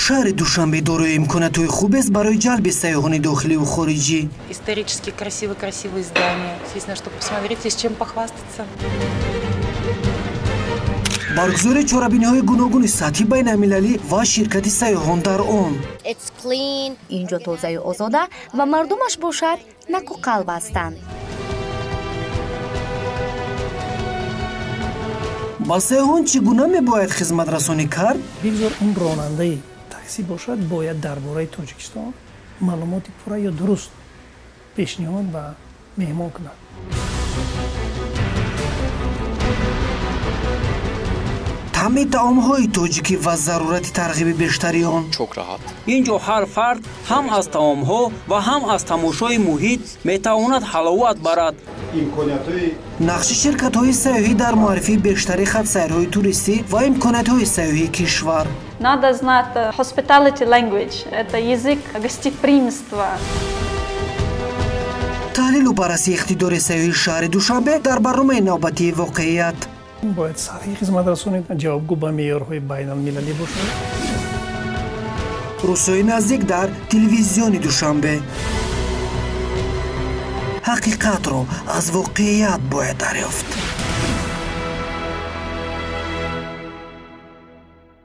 Шаҳри Душанбе дорои имкониятҳои хубест барои ҷалби сайёҳони дохиливу хориҷӣ. Исторически красивые-красивые здания. Есть на что посмотреть, есть чем похвастаться. Баргузории чорабиниҳои гуногуни сатҳи байналмилалӣ ва ширкати сайёҳон дар он. Инҷо тозаю озода ва мардумаш бошад накуқалб ҳастанд. Ба сайёҳон чӣ гуна мебояд хизматрасонӣ кард? Бигзор он ронандаи таксӣ бошад, бояд дар бораи Тоҷикистон маълумоти пурра ё дуруст пешниҳод ба меҳмон кунад. Таъми таомҳои тоҷикӣ ва зарурати тарғиби бештари он. Ин ҷо ҳар фард ҳам аз таомҳо ва ҳам аз тамошои муҳит метавонад ҳаловат барад. Нақши ширкатҳои сайёҳӣ дар муаррифии бештари хатсайрҳои туристӣ ва имкониятҳои сайёҳии кишвар. Надо знать hospitality language, это язык гостеприимства. Таҳлилу баррасии иқтидори сайёҳии шаҳри Душанбе дар барномаи навбатии «Воқеият». Бояд сатҳи хизматрасонӣ ҷавобгӯ ба меъёрҳои байналмилалӣ бошад. Рӯзҳои наздик дар телевизиони Душанбе. Ҳақиқатро аз воқеият бояд дарёфт.